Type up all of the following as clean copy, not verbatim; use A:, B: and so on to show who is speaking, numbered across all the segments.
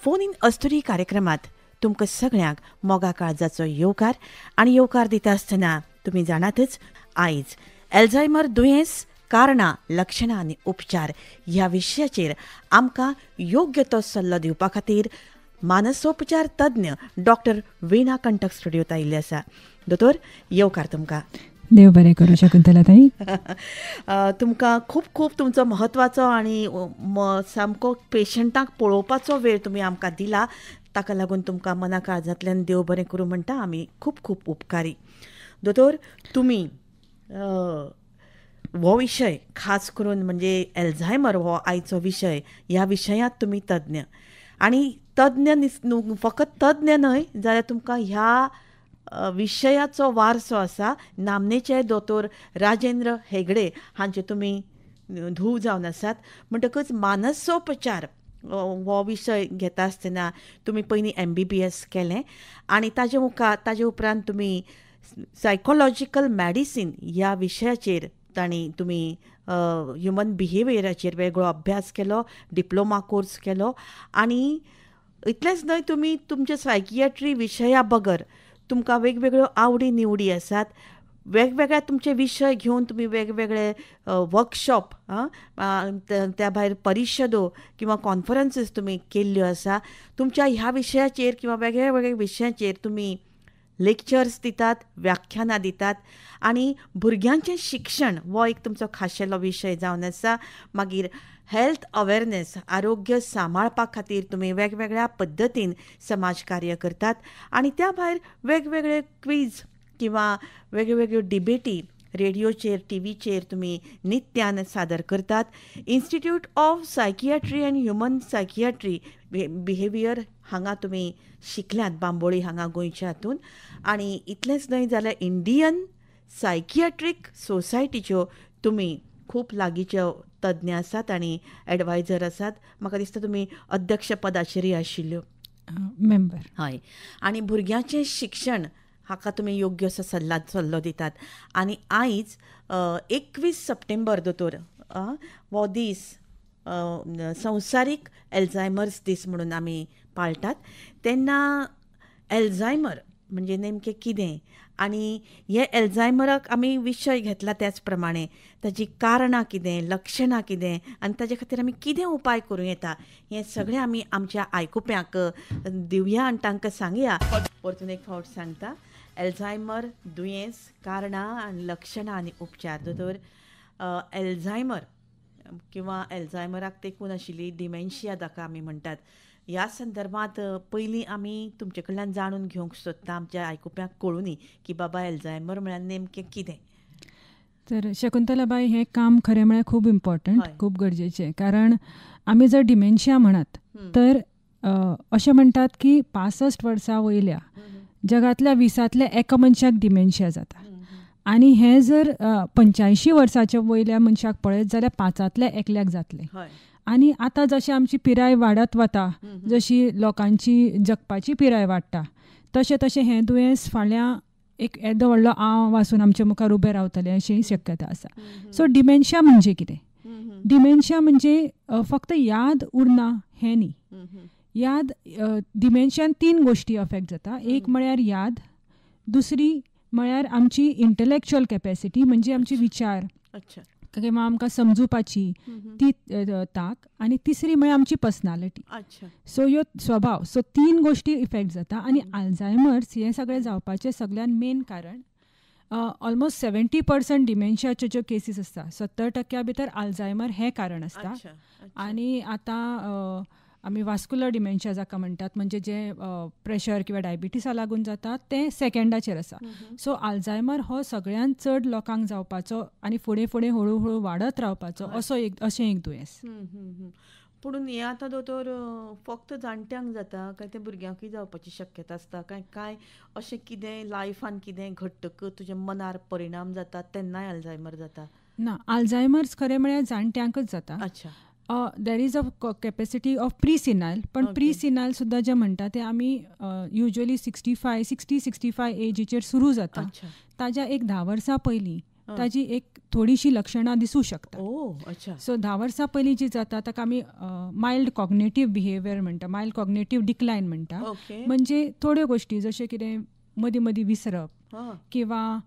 A: Phone in अस्तुरी कार्यक्रमात तुमकां सगळ्यांक मोगा काळजाचो येवकार आनी येवकार दिता आसतना तुमी जाणातच आयज एल्झायमर दुयेंस कारणां, लक्षणां आनी उपचार ह्या विशयाचेर आमकां योग्य तो सल्लो दिवपा खातीर मानसोपचार तज्ञ डॉक्टर वीणा कंटक स्टुडियोत आयिल्ले आसा. दोतोर, येवकार तुमकां.
B: देव बरें करूं शकुंतला ताई.
A: तुमकां खूब खूब तुमचो म्हत्वाचो आनी सामको पेशंटांक पळोवपाचो वेळ तुमी आमकां दिला, ताका लागून तुमकां मना काळजांतल्यान देव बरें करूं म्हणटा. आमी खूब खूब उपकारी. दोतोर, तुमी हो विशय खास करून म्हणजे एल्झायमर हो आयचो विशय, ह्या विशयांत तुमी तज्ञ आनी तज्ञ फकत तज्ञ न्हय जाल्यार तुमकां ह्या विशयाचो वारसो आसा. नामनेचे दोतोर राजेंद्र हेगडे हांचे तुमी धूव जावन आसात. म्हणटकच मानसोपचार हो विशय घेता आसतना तुमी पयलीं MBBS केलें आनी ताजे मुखार ताजे उपरांत तुमी सायकोलॉजिकल मॅडिसीन ह्या विशयाचेर तांणी तुमी ह्युमन बिहेवियराचेर वेगळो अभ्यास केलो, डिप्लोमा कोर्स केलो. आनी इतलेंच न्हय, तुमी तुमच्या सायकियाट्री विशया बगर तुमकां वेगवेगळ्यो आवडी निवडी आसात. वेगवेगळ्या तुमचे विशय घेवन तुमी वेगवेगळे वर्कशॉप, त्या भायर परिशदो किंवा कॉन्फरन्सीस तुमी केल्ल्यो आसा. तुमच्या ह्या विशयाचेर किंवा वेगळ्या विशयांचेर तुमी लेक्चर्स दितात, व्याख्यानां दितात आनी भुरग्यांचें शिक्षण हो एक तुमचो खाशेलो विशय जावन आसा. मागीर हेल्थ अवेरनेस, आरोग्य सांबाळपा खातीर तुमी वेगवेगळ्या पद्दतीन समाज कार्य करतात आनी त्या भायर वेगवेगळे क्वीज किंवा वेगवेगळ्यो डिबेटी रेडियोचेर, टीव्हीचेर तुमी नित्यान सादर करतात. Institute of psychiatry and human psychiatry behaviour हांगा तुमी शिकल्यात, बांबोळी हांगा गोंयच्या हातून. आनी इतलेंच न्हय जाल्यार इंडियन सायकियाट्रीक सोसायटीच्यो तुमी खूब लागींच्यो तज्ञ आसात आनी एडवायजर आसात. म्हाका दिसता तुमी अध्यक्षपदाचेरय आशिल्ल्यो,
B: मेंबर.
A: हय. आनी भुरग्यांचें शिक्षण हाका तुमी योग्य असो सल्लो दितात. आनी आयज 21 सप्टेंबर दोतोर हो दीस संवसारीक एल्झायमर्स दीस म्हणून आमी पाळटात. तेन्ना एल्झायमर म्हणजे नेमकें कितें आनी हे एल्झायमराक आमी विशय घेतला त्याच प्रमाणे ताजी कारणां कितें, लक्षणां कितें आनी ताजे खातीर आमी कितें उपाय करूं येता हें सगळें आमी आमच्या आयकुप्यांक दिवया आनी तांकां सांगया. परतून एक फावट सांगता, एल्झायमर दुयेंस, कारणां आनी लक्षणां आनी उपचार. दोतोर, एल्झायमर किंवा एल्झायमराक तेंकून आशिल्ली डिमेन्शिया ताका आमी म्हणटात, ह्या संदर्भात पयलीं आमी तुमचे कडल्यान जाणून घेवंक सोदता, आमच्या आयकुप्यांक कळुनी की बाबा एल्झायमर म्हळ्यार नेमकें कितें.
B: तर शकुंतलाबाई, हें काम खरें म्हळ्यार खूब इम्पॉर्टंट, खूब गरजेचें. कारण आमी जर डिमेन्शिया म्हणत तर अशें म्हणटात की 65 वर्सां वयल्या जगांतल्या 20 एका मनशाक डिमेन्शिया जाता. आनी हें जर 85 वर्साच्या वयल्या मनशाक पळयत जाल्यार 5 एकल्याक जातलें. आनी आतां जशें आमची पिराय वाडत वता, जशी लोकांची जगपाची पिराय वाडटा, तशें तशें हें दुयेंस फाल्यां एक येदो व्हडलो आव आसून आमच्या मुखार उबें रावतलें अशी शक्यता आसा. सो डिमेन्शिया म्हणजे कितें? डिमेन्शिया म्हणजे फक्त याद उरना हें न्ही. याद, डिमेन्शियान 3 गोश्टी अफेक्ट जाता. एक म्हळ्यार याद, दुसरी म्हळ्यार आमची इंटलेक्च्युअल कॅपेसिटी, म्हणजे आमचे विचार किंवा आमकां समजुपाची ती ताक, आनी तिसरी म्हळ्यार आमची पर्सनालिटी, सो ह्यो स्वभाव. सो 3 गोश्टी इफेक्ट जाता. आनी अल्झायमर्स हें सगळें जावपाचें सगळ्यान मेन कारण, ऑलमोस्ट 70% डिमेन्शियाच्यो ज्यो केसीस आसता, 70% भितर अल्झायमर हें कारण आसता. आनी आतां आमी वास्कुलर डिमेन्शिया जाका म्हणटात, म्हणजे जे प्रेशर किंवा डायबिटीसा लागून जाता, तें सेकंडाचेर आसा. सो अल्झायमर हो सगळ्यांत चड लोकांक जावपाचो आनी फुडें फुडें हळू हळू वाडत रावपाचो असो एक अशें एक दुयेंस.
A: पुणून हें आतां दोतोर फक्त जाणट्यांक जाता काय तें भुरग्यांकूय जावपाची शक्यता आसता काय काय अशें कितें लायफान कितें घडटकच तुज्या मनार परिणाम जाता तेन्नाय अल्झायमर जाता?
B: ना, अल्झायमर्स खरें म्हळ्यार जाणट्यांकच जाता.
A: अच्छा.
B: There is a capacity of pre senile, पण प्रिसिनायल सुद्दां जें म्हणटा तें आमी युज्वली 65 एजीचेर सुरू जाता. ताज्या एक 10 वर्सां पयलीं ताजी एक थोडीशी लक्षणां दिसूं शकता. सो 10 वर्सां पयलीं जी जाता ताका आमी मायल्ड कॉग्नेटीव बिहेवियर म्हणटा, मायल्ड कॉग्नेटीव डिक्लायन म्हणटा. म्हणजे थोड्यो गोश्टी जशें कितें मदीं मदीं विसरप किंवा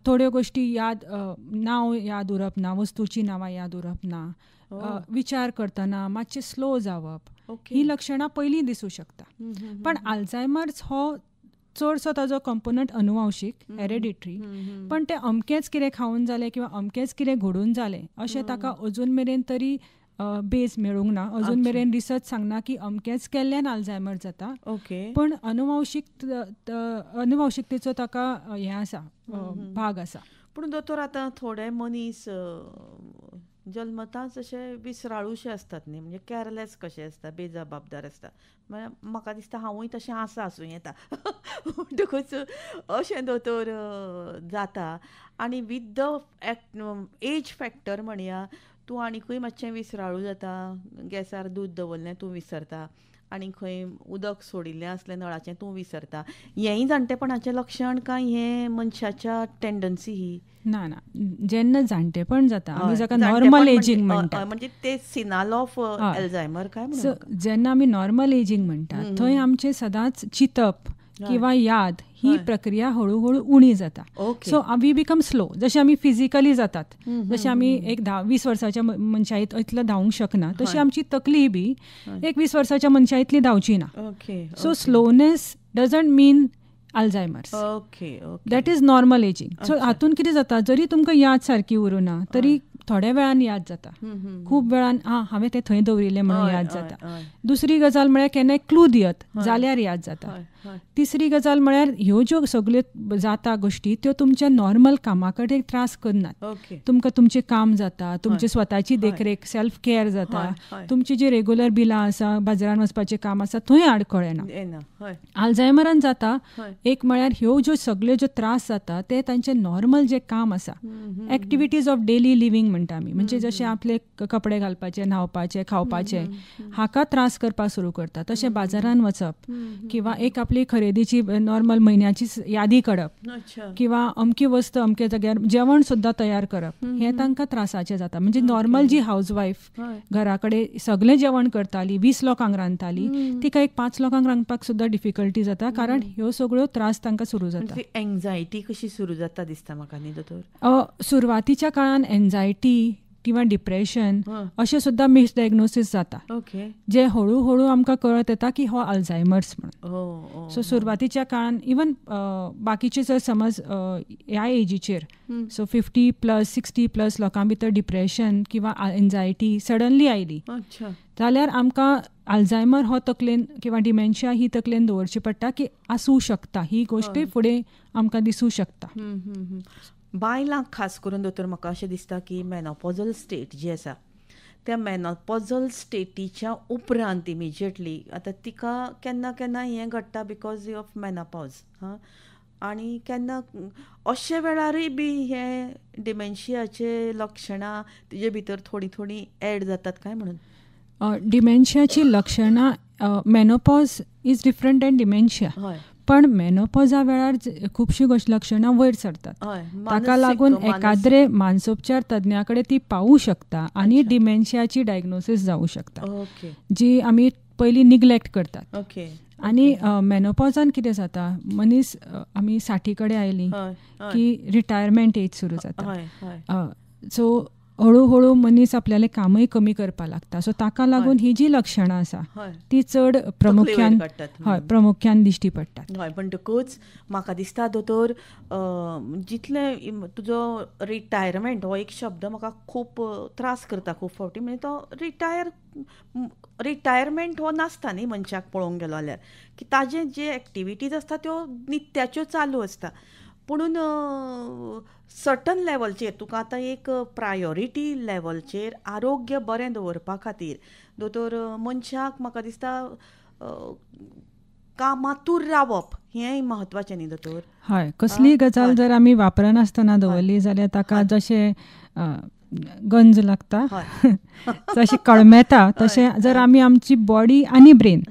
B: थोड्यो गोश्टी याद, नांव याद उरप ना, वस्तूची नांवां याद उरप ना, विचार करतना मातशें स्लो जावप, ही लक्षणां पयलीं दिसूं शकता. पण अल्झायमर्स हो चडसो ताजो कंपोनंट अनुवांशीक, हेरेडिटरी, पण ते अमकेंच कितें खावन जालें किंवा अमकेंच कितें घडून जालें अशें ताका अजून मेरेन तरी बेज मेळूंक ना. अजून मेरेन रिसर्च सांगना की अमकेंच केल्ल्यान अल्झायमर जाता. पण अनुवांशिकतेचो ताका हें आसा, भाग आसा.
A: पूण दोतोर आतां थोडे मनीस जल्मताच अशे विसराळूशे आसतात न्ही, म्हणजे कॅरलेस कशे आसता, बेजबाबदार आसता. म्हाका दिसता हांवूय तशें आसा आसूं येता. म्हणटकूच अशें दोतोर जाता. आनी विथ the age factor म्हणया, तूं आनीकूय मातशें विसराळू जाता. गॅसार दूद दवरलें तूं विसरता, आनी खंय उदक सोडिल्लें आसलें नळाचें तूं विसरता. हेंय जाणटेपणाचें लक्षण काय हें मनशाच्या टेंडन्सी ही?
B: ना ना, जेन्ना जाणटेपण जाता आमी जाका नॉर्मल एजींग म्हणटा,
A: म्हणजे ते सिनाल ऑफ अल्झायमर काय म्हणून,
B: जेन्ना आमी नॉर्मल एजींग म्हणटा थंय आमचें सदांच चिंतप किंवा याद ही प्रक्रिया हळूहळू उणी जाता. So we become slow. जशें आमी फिजिकली जातात, जशें आमी एक 10-20 वर्साच्या मनशा इतलो धांवूंक शकना, तशी आमची तकली बी एक 20 वर्साच्या मनशा इतली धांवची ना. So slowness doesn't mean Alzheimer's. That is normal ageing. So हातून कितें जाता, जरी तुमकां याद सारकी उरूना तरी थोड्या वेळान याद जाता, खूब वेळान हांवें तें थंय दवरिल्लें म्हणून याद जाता. दुसरी गजाल म्हळ्यार केन्नाय क्लू दियत जाल्यार याद जाता. तिसरी गजाल म्हळ्यार ह्यो ज्यो सगल्यो जाता गोश्टी त्यो तुमच्या नॉर्मल कामा कडेन त्रास करनात. तुमकां तुमचें काम जाता, तुमची स्वताची देखरेख, सेल्फ केअर जाता, तुमची जी रेगुलर बिलां आसा, बाजारान वचपाचें काम आसा, थंय आडखळ येना. अल्झायमरान जाता एक म्हळ्यार ह्यो ज्यो सगल्यो ज्यो त्रास जाता ते तांचें नॉर्मल जें काम आसा, एक्टिविटीज ऑफ डेली लिव्हींग म्हणटा आमी, म्हणजे जशें आपले कपडे घालपाचे, न्हावपाचे, खावपाचे, हाका त्रास करपाक सुरू करता. तशें बाजारान वचप किंवा एक आपली खरेदीची नॉर्मल म्हयन्याची यादी काडप किंवा अमकी वस्त अमके जाग्यार जेवण सुद्दां तयार करप, हें तांकां त्रासाचें जाता. म्हणजे नॉर्मल जी हावज वायफ घरा कडेन सगळें जेवण करताली, 20 लोकांक रांदताली, तिका एक 5 लोकांक रांदपाक सुद्दां डिफिकल्टी जाता, कारण ह्यो सगळ्यो त्रास तांकां सुरू जाता.
A: एन्झायटी कशी सुरू जाता दिसता म्हाका न्ही दोतोर?
B: सुरवातीच्या काळान एन्झायटी किंवा डिप्रेशन अशें सुद्दां मिसडायग्नोसीस जाता, जे हळूहळू आमकां कळत येता की हो अल्झायमर्स म्हणून. सो सुरवातीच्या काळान इवन बाकीचे जर समज ह्या एजीचेर, सो 50+, 60+ लोकां भितर डिप्रेशन किंवा एन्झायटी सडनली आयली जाल्यार आमकां अल्झायमर हो तकलेन किंवा डिमेन्शिया ही तकलेन दवरची पडटा की आसूं शकता, ही गोश्ट फुडें आमकां दिसूं शकता.
A: बायलांक खास करून दोतोर म्हाका अशें दिसता की मेनोपॉजल स्टेट जी आसा त्या मेनोपॉजल स्टेटीच्या उपरांत इमिजिएटली आतां तिका केन्ना केन्ना हें घडटा because of menopause. हां, आनी केन्ना अशे वेळारूय बी हे डिमेन्शियाचे लक्षणां तिजे भितर थोडीं थोडीं एड जातात काय म्हणून?
B: डिमेन्शियाची लक्षणां, menopause is different than dementia, पण मेनोपॉजा वेळार खुबशीं लक्षणां वयर सरतात, ताका लागून एकाद्रे मानसोपचार तज्ञा कडेन ती पावूं शकता आनी डिमेन्शियाची डायग्नोसीस जावं शकता, जी आमी पयलीं निग्लेक्ट करतात. आनी मेनोपॉजान कितें जाता, मनीस आमी 60 कडेन आयली की रिटायरमेंट एज सुरू जाता, सो हळूहळू मनीस आपल्यालें कामय कमी करपाक लागता. सो ताका लागून ही जी लक्षणां आसा ती चड प्रामुख्यान प्रामुख्यान दिश्टी पडटात.
A: हय, म्हणटकूच म्हाका दिसता दोतोर जितलें तुजो रिटायरमेंट हो एक शब्द म्हाका खूब त्रास करता खूब फावटी, म्हणजे तो रिटायरमेंट हो नासता न्ही मनशाक पळोवंक गेलो जाल्यार, की ताजे जे एक्टिविटीज आसता त्यो नित्याच्यो चालू आसता, पुणून सर्टन लेवलचेर तुका आतां एक प्रायोरिटी लेवलचेर आरोग्य बरें दवरपा खातीर दोतोर मनशाक म्हाका दिसता कामातूर रावप हें म्हत्वाचें न्ही दोतोर?
B: हय, कसलीय गजाल जर आमी वापरनासतना दवरली जाल्यार ताका जशें गंज लागता, जशें कळमेता, तशें जर आमी आमची बॉडी आनी ब्रेन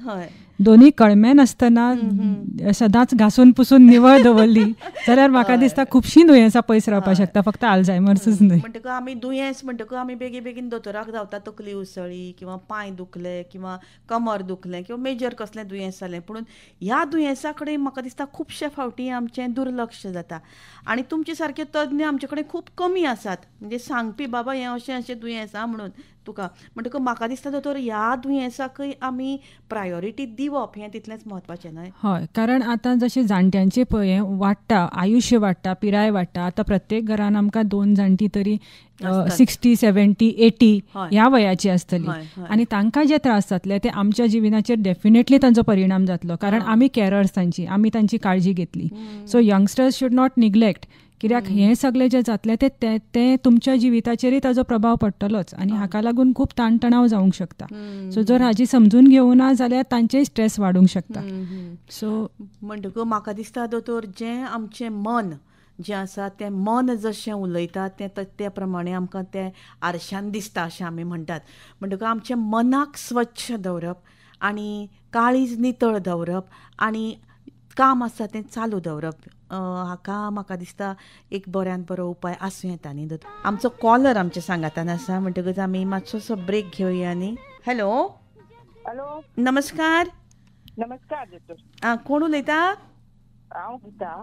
B: दोन्ही कळमे नासतना सदांच घासून पुसून निवळ दवरली जाल्यार म्हाका दिसता खुबशीं दुयेंसां पयस रावपाक शकता, फक्त अल्झायमर्सूच न्हय.
A: म्हणटकच आमी दुयेंस म्हणटकच आमी बेगीन बेगीन दोतोराक धांवता, तकली उसळी किंवा पांय दुखले किंवा कमर दुखलें किंवा मेजर कसलें दुयेंस जालें. पूण ह्या दुयेंसा कडेन म्हाका दिसता खुबशे फावटी आमचें दुर्लक्ष जाता आनी तुमचे सारके तज्ञ आमचे कडेन खूब कमी आसात, म्हणजे सांगपी बाबा हें अशें अशें दुयेंस आसा म्हणून तुका. म्हणटकच म्हाका दिसता दोतोर ह्या दुयेंसाकय आमी प्रायोरिटी दिवप हें तितलेंच म्हत्वाचें न्हय?
B: हय, कारण आतां जशें जाणट्यांचें पळय वाडटा, आयुश्य वाडटा, पिराय वाडटा, आतां प्रत्येक घरान आमकां 2 जाणटी तरी 60, 70, 80 ह्या वयाची आसतली आनी तांकां जे त्रास जातले ते आमच्या जिवनाचेर डेफिनेटली तांचो परिणाम जातलो, कारण आमी कॅरर्स तांची, आमी तांची काळजी घेतली. So youngsters should not neglect, कित्याक हें सगळें जें जातलें ते ते तुमच्या जिविताचेरय ताजो प्रभाव पडटलोच आनी हाका लागून खूब ताणतणाव जावंक शकता. सो जर हाजी समजून घेवना जाल्यार तांचेय स्ट्रेस वाडूंक शकता. सो
A: म्हणटकच म्हाका दिसता दोतोर जें आमचें मन जें आसा तें मन जशें उलयता तें त्या प्रमाणे आमकां तें आरशान दिसता अशें आमी म्हणटात. म्हणटकच आमचें मनाक स्वच्छ दवरप आनी काळीज नितळ दवरप आनी काम आसा तें चालू दवरप हाका म्हाका दिसता एक बऱ्यान बरो उपाय आसूं येता न्ही दोतोर? आमचो कॉलर आमच्या सांगातान आसा म्हणटकच आमी मातसोसो ब्रेक घेवया न्ही. हॅलो.
C: हॅलो,
A: नमस्कार.
C: नमस्कार दोतोर.
A: कोण उलयता?
C: हांव गीता.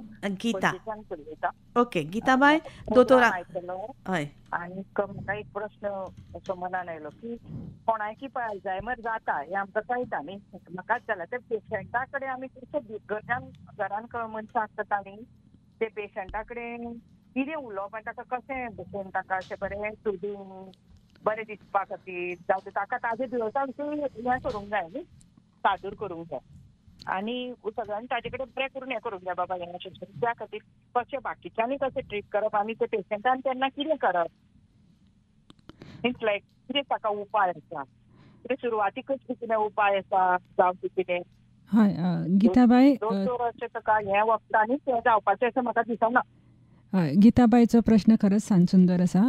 A: गीता, ओके गीताबाय दोतोर. हय,
C: आनी म्हाका एक प्रश्न असो मनान आयलो की कोणाकी पळय अल्झायमर जाता हें आमकां कळटा न्ही, म्हाकाच जाला, ते पेशंटा कडेन आमी कशें घरान घरान मनशां आसता न्ही, ते पेशंटा कडेन कितें उलोवप आनी ताका कशें भशेन ताका अशें बरें सुदींग बरें दिसपा खातीर जावं ताका ताजे दुयेंसा विशीं हें करूंक जाय न्ही, सादूर करूंक जाय आनी सगळ्यांनी ताजे कडेन बरें करून हें करूंक जाय बाबा हें अशें. त्या खातीर कशें बाकीच्यांनी कशें ट्रीट करप आनी ते पेशंटान तेन्ना कितें करप, मिन्स लायक कितें ताका उपाय आसा, कितें सुरवातीकच कितें उपाय आसा जावं कितें?
B: हय गीताबाय,
C: दोतोर अशें ताका हें वखदांनीच हें जावपाचें अशें म्हाका दिसना.
B: हय गीताबायचो प्रश्न खरंच सान सुंदर आसा.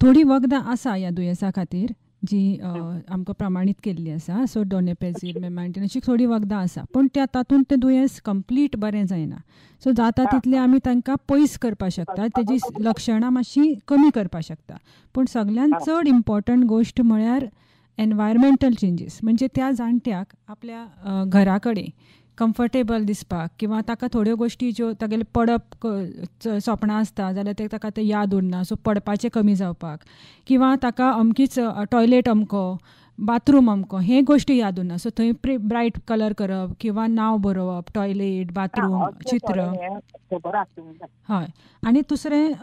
B: थोडीं वखदां आसा ह्या दुयेंसा खातीर जी आमकां प्रमाणीत केल्ली आसा. सो डोनेपेझील, मेमांटीन अशी थोडीं वखदां आसा, पूण त्या तातूंत तें दुयेंस कंप्लीट बरें जायना. सो जाता तितलें आमी तांकां पयस करपाक शकता, तेजी लक्षणां मातशीं कमी करपाक शकता. पूण सगळ्यांत चड इम्पॉर्टंट गोश्ट म्हळ्यार एनवायरमेंटल चेंजीस, म्हणजे त्या जाणट्याक आपल्या घरा कडेन कम्फर्टेबल दिसपाक किंवा ताका थोड्यो गोश्टी ज्यो तागेले पडप सोपणां आसता जाल्यार ते ताका ते याद उरना, सो पडपाचें कमी जावपाक किंवा ताका अमकीच टॉयलेट अमको, बाथरूम अमको हे गोश्टी याद उरना, सो थंय ब्रायट कलर करप किंवा नांव बरोवप, टॉयलेट, बाथरूम, चित्र. हय, आनी दुसरें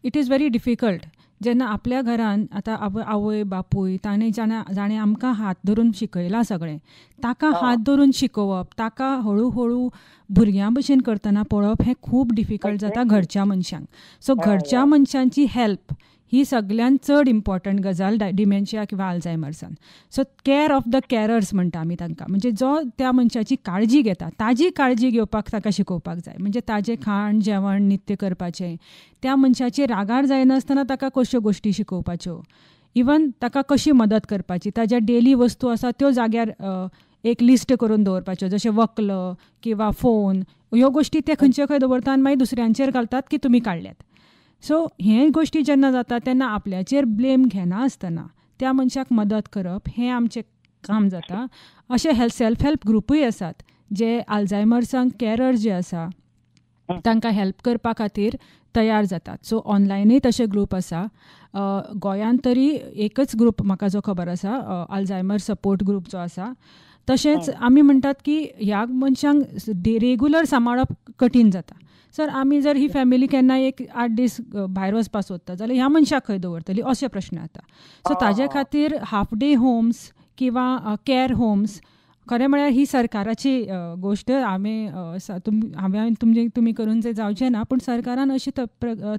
B: it is very difficult जेन्ना आपल्या घरान आतां आवय बापूय ताणें जाणें आमकां हात धरून शिकयलां सगळें, ताका हात धरून शिकोवप, ताका हळू हळू भुरग्यां भशेन करतना पळोवप हें खूब डिफिकल्ट जाता घरच्या मनशांक. सो घरच्या मनशांची हेल्प ही सगळ्यांत चड इम्पॉर्टंट गजाल डिमेन्शिया किंवा अल्झायमर्सान. So care of the carers म्हणटा आमी तांकां, म्हणजे जो त्या मनशाची काळजी घेता ताजी काळजी घेवपाक ताका शिकोवपाक जाय. म्हणजे ताजें खाण जेवण नित्य करपाचें, त्या मनशाचे रागार जायनासतना ताका कश्यो गोश्टी शिकोवपाच्यो, इवन ताका कशी मदत करपाची, ताज्या डेली वस्तू आसा त्यो जाग्यार एक लिस्ट करून दवरपाच्यो, जशें वक्ल किंवा फोन ह्यो गोश्टी ते खंयचे खंय दवरता आनी मागीर दुसऱ्यांचेर घालतात की तुमी काडल्यात. सो हे गोश्टी जेन्ना जाता तेन्ना आपल्याचेर ब्लेम घेना आसतना त्या मनशाक मदत करप हें आमचें काम जाता. अशे सेल्फ हेल्प ग्रुपूय आसात जे अल्झायमर्सांक कॅरर जे आसा तांकां हेल्प करपा खातीर तयार जातात. सो ऑनलायनूय तशे ग्रूप आसा. गोंयांत तरी एकच ग्रूप म्हाका जो खबर आसा, अल्झायमर सपोर्ट ग्रूप जो आसा. तशेंच आमी म्हणटात की ह्या मनशांक रेगुलर सांबाळप कठीण जाता. सर आमी जर ही फॅमिली केन्ना एक 8 दीस भायर वचपाक सोदता जाल्यार ह्या मनशाक खंय दवरतली अशे प्रश्न येता. सो ताजे खातीर हाफ डे होम्स किंवा कॅर होम्स, खरें म्हळ्यार ही सरकाराची गोश्ट, आमी हांवें तुमी करून जे जावचें ना, पूण सरकारान अशी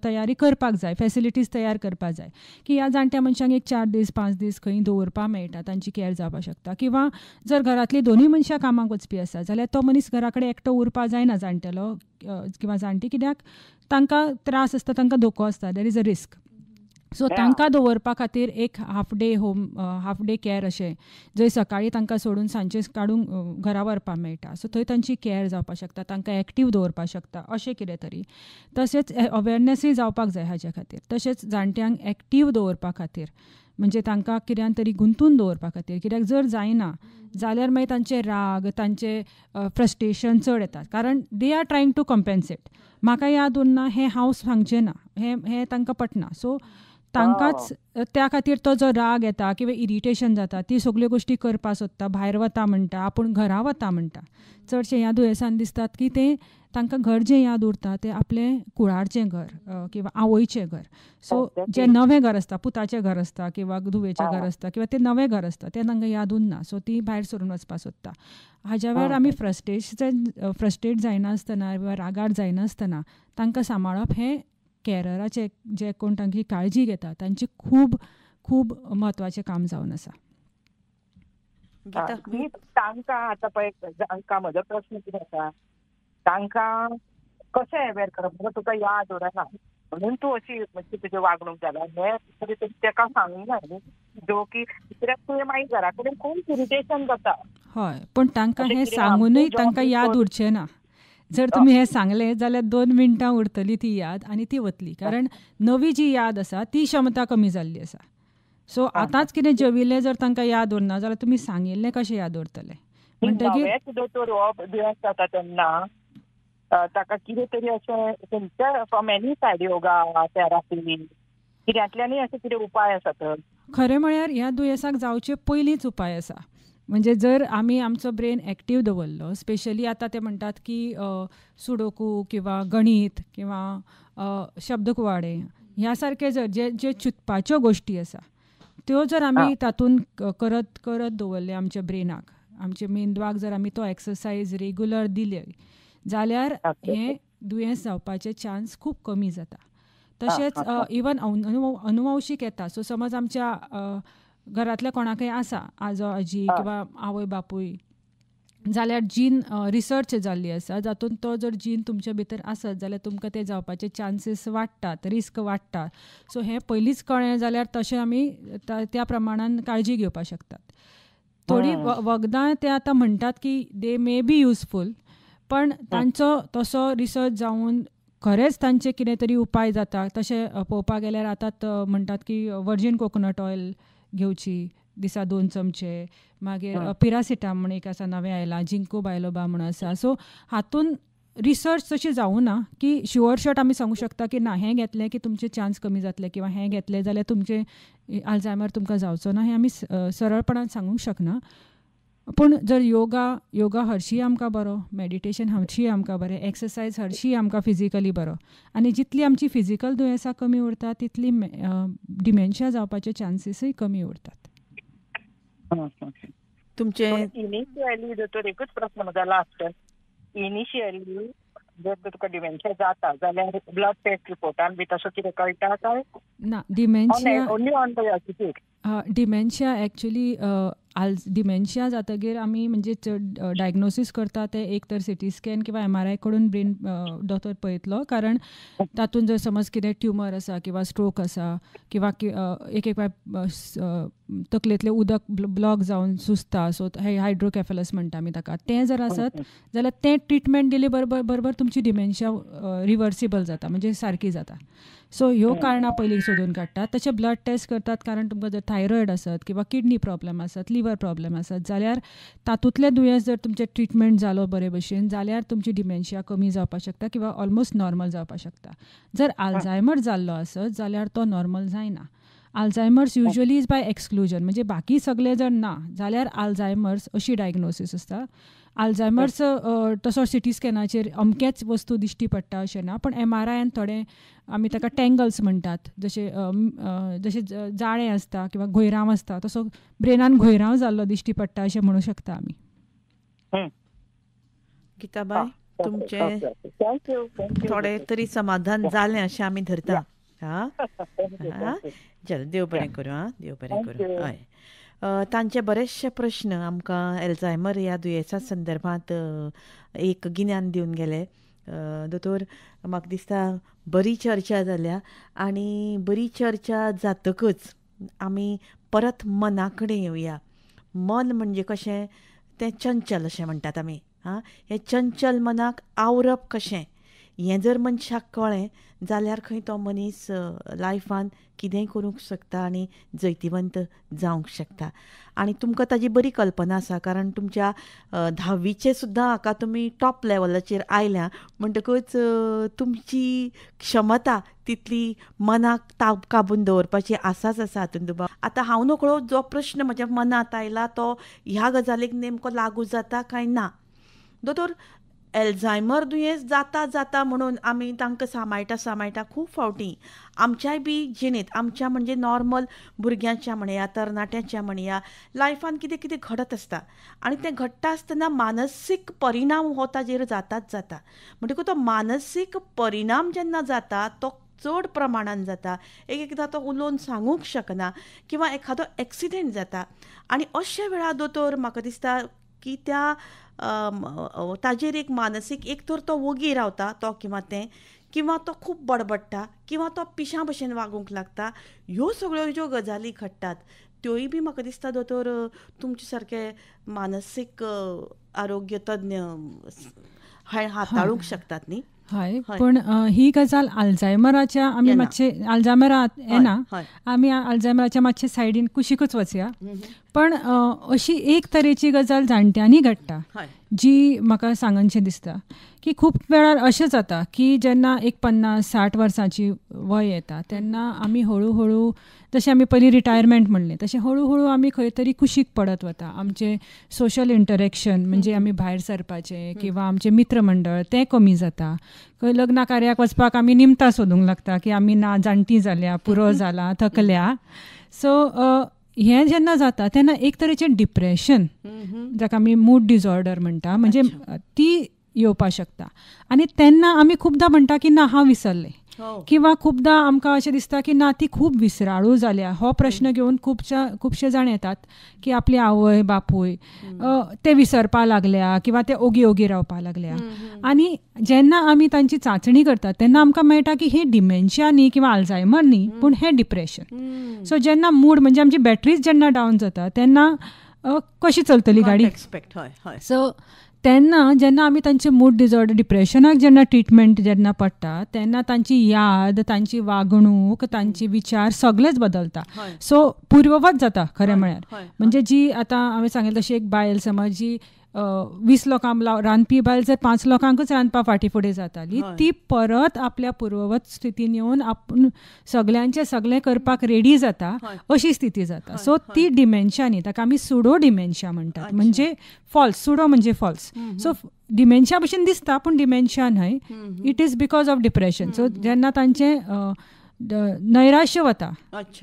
B: तयारी करपाक जाय, फॅसिलिटीज तयार करपाक जाय की ह्या जाणट्या मनशांक एक 4 दीस 5 दीस खंय दवरपाक मेळटा, तांची कॅर जावपाक शकता. किंवा जर घरांतली दोनूय मनशां कामाक वचपी आसा जाल्यार तो मनीस घरा कडेन एकटो उरपाक जायना, जाणटेलो किंवा जाणटी, कित्याक तांकां त्रास आसता, तांकां धोको आसता, there is a risk. So तांकां दवरपा खातीर एक half day home, half day care अशें, जंय सकाळीं तांकां सोडून सांजचे काडूंक घरा व्हरपाक मेळटा. सो थंय तांची कॅर जावपाक शकता, तांकां एक्टीव दवरपाक शकता अशें कितें तरी. तशेंच अवेरनसूय जावपाक जाय हाज्या खातीर. तशेंच जाणट्यांक एक्टीव दवरपा खातीर म्हणजे तांकां कित्यान तरी गुंतून दवरपा खातीर, कित्याक जर जायना जाल्यार मागीर तांचे राग, तांचे फ्रस्ट्रेशन चड येता, कारण they are trying to compensate. म्हाका याद उरना हें हांव सांगचें ना, हें तांकां पटना. सो तांकांच त्या खातीर तो जो राग येता किंवा इरिटेशन जाता, ती सगल्यो गोश्टी करपाक सोदता, भायर वता म्हणटा, आपूण घरा वता म्हणटा. चडशें ह्या दुयेंसान दिसतात की तें तांकां घर जें याद उरता तें आपलें कुळारचें घर किंवा आवयचें घर. सो जें नवें घर आसता, पुताचें घर आसता किंवा धुवेचें घर आसता किंवा तें नवें घर आसता तें तांकां याद उरना. सो ती भायर सरून वचपाक सोदता. हाज्या वेळार आमी फ्रस्ट्रेट जायनासतना किंवा रागार जायनासतना तांकां सांबाळप हें कॅरराचे जे कोण तांची काळजी घेता तांची खूब खूब म्हत्वाचें काम जावन आसा.
C: तांकां आतां पळय, तांकां म्हजो प्रस्न कितें आसा, तांकां कशें अवेर करप? तुका याद उरना म्हणून तूं अशी म्हणजे तुजी वागणूक जाल्या हें ताका सांगना न्ही, जो की कित्याक तुवें मागीर घरा कडेन खूब इरिटेशन जाता.
B: हय, पूण तांकां हें सांगूनय तांकां याद उरचें ना. जर तुमी हें सांगलें जाल्यार 2 मिनटां उरतली ती याद आनी ती वतली, कारण नवी जी याद आसा ती क्षमता कमी जाल्ली आसा. सो आतांच कितें जेविल्लें जर तांकां याद उरना जाल्यार तुमी सांगिल्लें कशें याद उरतलें?
C: म्हणटकीर दोतोर हो दुयेंस जाता तेन्ना ताका कितें तरी अशें खंयच्या from any side yoga therapy कित्यांतल्यानूय अशें कितें उपाय आसा तर?
B: खरें म्हळ्यार ह्या दुयेंसाक जावचे पयलींच उपाय आसा. म्हणजे जर आमी आमचो ब्रेन एक्टीव दवरलो, स्पेशली आतां ते म्हणटात की सुडोकू किंवा गणीत किंवा शब्दकुवाडे ह्या सारके जर जे जे चिंतपाच्यो गोश्टी आसा त्यो जर आमी तातूंत करत करत दवरले आमच्या ब्रेनाक, आमच्या मेंदवाक जर आमी तो एक्सरसायज रेगुलर दिले जाल्यार हें दुयेंस जावपाचे चान्स खूब कमी जाता. तशेंच इवन अनुवंशीक येता. सो समज आमच्या घरांतल्या कोणाकय आसा, आजो आजी किंवा आवय बापूय, जाल्यार जीन रिसर्च जाल्ली आसा जातूंत तो जर जीन तुमच्या भितर आसत जाल्यार तुमकां ते जावपाचे चान्सीस वाडटात, रिस्क वाडटा. सो हें पयलींच कळ्ळें जाल्यार तशें आमी त्या प्रमाणान काळजी घेवपाक शकतात. थोडी वखदां ते आतां म्हणटात की they may be useful, पण तांचो तसो रिसर्च जावन खरेंच तांचे कितें तरी उपाय जाता. तशें पळोवपाक गेल्यार आतां म्हणटात की वर्जीन कोकोनट ऑयल घेवची दिसा 2 चमचे, मागीर पिरासिटाम म्हण एक आसा नवें आयलां, जिंको बायलोबा म्हण आसा. सो हातून रिसर्च तशी जावं ना की शुअर शॉट आमी सांगू शकता की ना हें घेतलें की तुमचे चान्स कमी जातले किंवा हें घेतलें जाल्यार तुमचें अल्झायमर तुमकां जावचो ना, हें आमी सरळपणान सांगूंक शकना. पूण जर योगा हरशीं आमकां बरो, मेडिटेशन हरशीं आमकां बरें, एक्सरसायज हरशीं आमकां फिजिकली बरो, आनी जितली आमची फिजिकल दुयेंसां कमी उरता तितली डिमेन्शिया जावपाचे चान्सीसूय कमी उरतात.
A: तुमचे
C: इनिशियली दोतोर एकूच प्रस्न म्हजो लास्ट, इनिशियली जर तुका डिमेन्शिया जाता जाल्यार ब्लड टेस्ट रिपोर्टान बी तसो कितें कळटा काय
B: ना? Dementia
C: only on the attitude.
B: Dementia actually dementia जातगीर आमी म्हणजे चड डायग्नोसीस करता ते एक तर सिटी स्कॅन किंवा MRI कडून ब्रेन दोतोर पळयतलो, कारण तातूंत जर समज कितें ट्युमर आसा किंवा स्ट्रोक आसा किंवा एक एक तकलेंतलें उदक ब्लॉक जावन सुजता, सो हायड्रोकॅफलस म्हणटा आमी ताका, तें जर आसत जाल्यार तें ट्रिटमेंट दिले बरोबर बरोबर तुमची डिमेन्शिया रिवर्सिबल जाता, म्हणजे सारकी जाता. सो ह्यो कारणां पयलीं सोदून काडटात. तशें ब्लड टेस्ट करतात, कारण तुमकां जर थायरॉयड आसत किंवा किडनी प्रॉब्लम आसत, लिवर प्रॉब्लम आसत जाल्यार तातूंतलें दुयेंस जर तुमचें ट्रिटमेंट जालो बरे भशेन जाल्यार तुमची डिमेन्शिया कमी जावपाक शकता किंवा ऑलमोस्ट नॉर्मल जावपाक शकता. जर अल्झायमर जाल्लो आसत जाल्यार तो नॉर्मल जायना. Alzheimer's usually is by exclusion, म्हणजे बाकी सगळे जर ना जाल्यार अल्झायमर्स अशी डायग्नोसीस आसता. अल्झायमर्स तसो सिटी स्कॅनाचेर अमकेच वस्तू दिश्टी पडटा अशें ना, पण MRI थोडे आमी ताका टँगल्स म्हणटात, जशें जशें जाळें आसता किंवा घोयरांव आसता तसो ब्रेनान घोयरांव जाल्लो दिश्टी पडटा अशें म्हणूं शकता आमी.
A: गीताबाय, तुमचें थोडें तरी समाधान जालें अशें आमी धरता. हां, चल, देव बरें करूं. हां, देव बरें करूं. हय, तांचे बरेचशे प्रश्न आमकां अल्झायमर ह्या दुयेंसा संदर्भांत एक गिन्यान दिवन गेले. दोतोर, म्हाका दिसता बरी चर्चा जाल्या आनी बरी चर्चा जातकच आमी परत मना कडेन येवया. मन म्हणजे कशें तें चंचल अशें म्हणटात आमी. आं, हें चंचल मनाक आवरप कशें हें जर मनशाक कळ्ळें जाल्यार खंय तो मनीस लायफान कितेंय करूंक शकता आनी जैतिवंत जावंक शकता. आनी तुमकां ताजी बरी कल्पना आसा, कारण तुमच्या धावीचे सुद्दां हाका तुमी टॉप लेवलाचेर आयल्या म्हणटकच तुमची क्षमता तितली मनाक काबून दवरपाची आसाच आसा हातून दुबाव. आतां हांव नकळो जो प्रश्न म्हज्या मनांत आयला तो ह्या गजालीक नेमको लागू जाता काय ना. दोतोर, एल्झायमर दुयेंस जाता जाता म्हणून आमी तांकां सांबाळटा सांबाळटा खूब फावटी आमच्याय बी जिणेंत, आमच्या म्हणजे नॉर्मल भुरग्यांच्या म्हणया, तरणाट्यांच्या म्हणया, लायफान कितें कितें घडत आसता आनी तें घडटा आसतना मानसीक परिणाम हो ताजेर जाताच जाता. म्हणटकूच तो मानसीक परिणाम जेन्ना जाता तो चड प्रमाणान जाता. एक एकदां तो उलोवन सांगूंक शकना किंवा एखादो एक्सिडेंट जाता आनी अशे वेळार दोतोर म्हाका दिसता की त्या ताजेर एक मानसीक, एक तर तो वोगी रावता तो किंवा तें, किंवा तो खूब बडबडटा किंवा तो पिशां भशेन वागूंक लागता. ह्यो सगळ्यो ज्यो गजाली घडटात त्योय बी म्हाका दिसता दोतोर तुमचे सारके मानसीक आरोग्य तज्ञ हाताळूंक शकतात न्ही?
B: हय, पूण ही गजाल अल्झायमराच्या आमी मातशे अल्झायमरात येना, आमी अल्झायमराच्या मातशे सायडीन कुशीकूच वचया. पण अशी एक तरेची गजाल जाणट्यांनी घडटा जी म्हाका सांगनशें दिसता की खूब वेळार अशें जाता की जेन्ना एक 50-60 वर्सांची वय येता तेन्ना आमी हळू हळू, जशें आमी पयलीं रिटायरमेंट म्हणलें तशें हळू हळू आमी खंय तरी कुशीक पडत वता. आमचें सोशल इंटरेक्शन म्हणजे आमी भायर सरपाचें किंवा आमचें मित्रमंडळ तें कमी जाता. खंय लग्न कार्याक वचपाक आमी निमतां सोदूंक लागता की आमी ना, जाणटी जाल्या, पुरो जाला, थकल्या. सो हें जेन्ना जाता तेन्ना एक तरेचें डिप्रेशन, जाका आमी मूड डिसऑर्डर म्हणटा, म्हणजे ती येवपाक शकता. आनी तेन्ना आमी खुबदां म्हणटा की ना, हांव विसरलें, किंवा खुबदां आमकां अशें दिसता की ना, ती खूब विसराळू जाल्या. हो प्रश्न घेवन खुबशे जाण येतात की आपली आवय बापूय ते विसरपा लागल्या किंवा ते ओगी ओगी रावपा लागल्या. आनी जेन्ना आमी तांची चांचणी करतात तेन्ना आमकां मेळटा की हे डिमेन्शिया न्ही किंवा अल्झायमर न्ही, पूण हें डिप्रेशन. सो जेन्ना मूड म्हणजे आमची बॅटरीज जेन्ना डावन जाता तेन्ना कशी चलतली गाडी? सो तेन्ना जेन्ना आमी तांचे मूड डिसऑर्डर डिप्रेशनाक जेन्ना ट्रिटमेंट जेन्ना पडटा तेन्ना तांची याद, तांची वागणूक, तांचे विचार सगळेच बदलता. सो पूर्ववत जाता खरें म्हळ्यार. म्हणजे जी आतां हांवें सांगिल्लें तशी एक बायल समज जी 20 लोकांक रांदपी बायल जर 5 लोकांकूच रांदपा फाटीं फुडें जाताली, ती परत आपल्या पूर्ववत स्थितीन येवन आपूण सगल्यांचें सगळें करपाक रेडी जाता अशी स्थिती जाता. सो ती डिमेन्शिया न्ही, ताका आमी सुडो डिमेन्शिया म्हणटात. म्हणजे फॉल्स, सुडो म्हणजे फॉल्स. सो डिमेन्शिया भशेन दिसता पूण डिमेन्शिया न्हय, it is because of depression. So जेन्ना तांचें नैराश्य वता